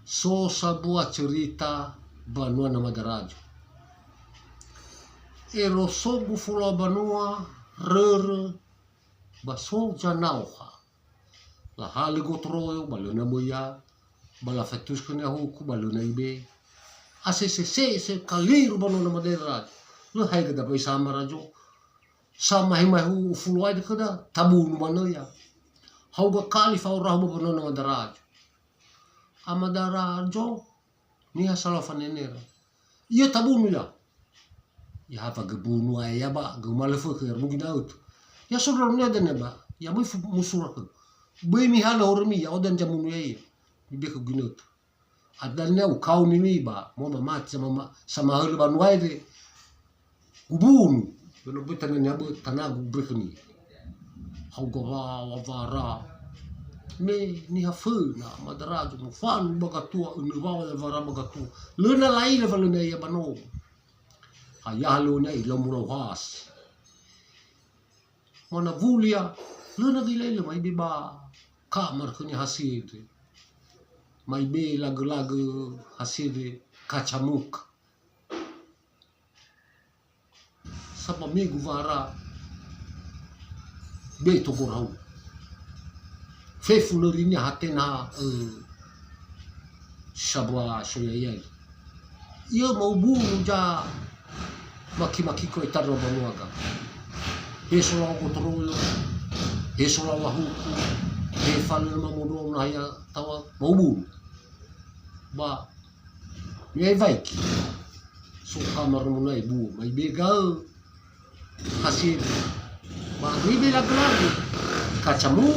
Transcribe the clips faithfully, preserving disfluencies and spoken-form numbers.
So sambua cerita banua Namada Rajo. Ero so gufula banua rörö ba so zanaoha. Lahalö gotoroyo ba lö na möi ia, ba lafatusö khönia huku ba lö na ibe. Asesese kaliru banua Namada Rajo. Lö haega da'ö sama Rajo. Samahe-mahe ufulu ae khöda, tabunu manö ia. Hauga kali fa'orahu ba banua Namada Rajo. Amada Rajo, niha salau fanenera. Ia tabunu ia. Ia ha wa göbunu ae ia ba, gömalö fökhö ia, mugi na ötö. Ia sodrarunia dania ba, ia möi fu-, musura khö. Böi mihalö horömi, ia odan zamunu ia ia. Mibe khö ginötö. Adania ukau nimi ba, mo mamati sama ma-, samahölö banua ede. Gubunu, böi tanania bö tanagu brekeni. Hauga wa-, wa-, wara. Me niha föna, Amada Rajo, mufanu ba gatua, önö wawa ya wara ba gatua. Lö na laila wa lö na ia ba nomo. Hayaha lö na ilau mulauhasi. Mana wulia, lö na gilaila mai be ba kamar khönia hasede. Mai be lagö-lagö hasede kaca muka. Saba megu wara be togorau. Fefu nörinia hatena, eh, sabua soyayai. Ia maubunu ja maki-maki ko itaro banuaga. He solau gotoroyo, he solau lahuku, he falö mamondrongo nahia tawa maubunu. Ba, me ai waiki. So kamar munai bu, mai be gaö. Hasil. Ba, ni be lagö-lagö. Kaca mu.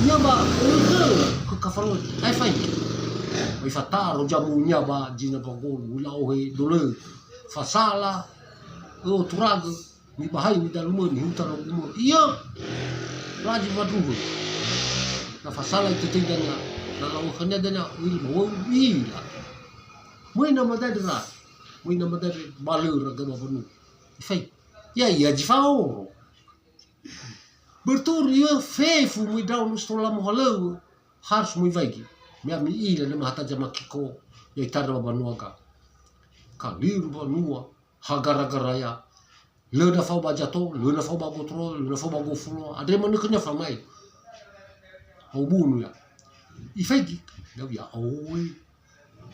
Ia ba, ege, ke kafalo. Ai fai. Mai fataro jamunia ba, zina ba golu, ula ohe, dole. Fasala. O, turagö. Mibahai midalumö, mihuta logumö. Ia. Lazi madruhö. Na fasala itötöi dania. Na lau khönia dania, uili mawöu, uila. Möi Namada Rajo. Möi Namada Rajo, balö raga ba banua. Ifai. Ia, ia zi fa'oro. Bertur ia fefu möi ndraono setelah mohalöŵö. Harus möi waigi. Mea mi'ila na mahata zamakiko. Ia itandra ba banuaga. Kaliru banua. Ha gara-gara ia. Lö na fao ba zato, lö na fao ba gotoro, lö na fao ba gofulu. Andre manö khönia famae. Au bunu ia. Ifaigi. Dau ia, oe.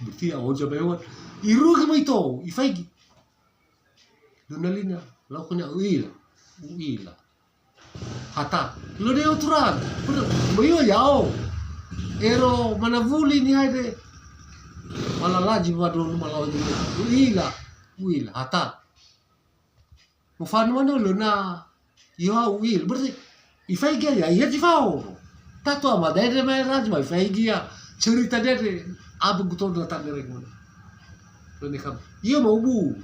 Berarti ia oja baewan. Irugi mai tou, ifaigi. Lö na lina, lau khönia u'ila. U'ila. Hata. Lö deo turang. Bener. Moyo yao. Ero manawuli ni haide. Malalaji ba dulu malawa dulu. U'ila. U'ila. Hata. Mufanu manö lö na. Yo u'ila. Berarti ifaigi ia, ia zi fao. Tatu ama dede mai raji mai faigi ia. Cerita dede. Abu guto na tande rek mana. Lö ne kam. Ia mau bu.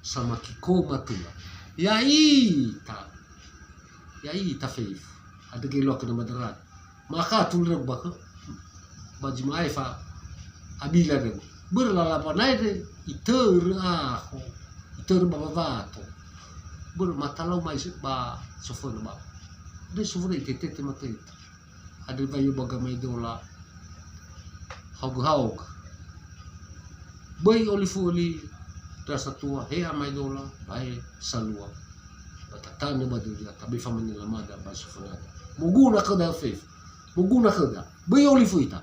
Sama kiko matula. Ya ita. Ya ita fefu. Ada gelo kena madara. Maka tulur ba, ba zi ma'ae fa abila deu. Börö lalapa nae de, itörö aho, itörö ba wawato. Börö matalau mai se-, ba soföna ba. De soföna itetete mateta. Andre ba yo ba gamai dola. Haoga-haoga. Böi olifu oli rasa tua, he amai dola, ba he salua. Ba tatanö ba duria, tabe famane lamada ba sofönada. Moguna khöda fefu. Moguna khöda. Böi olifu ita.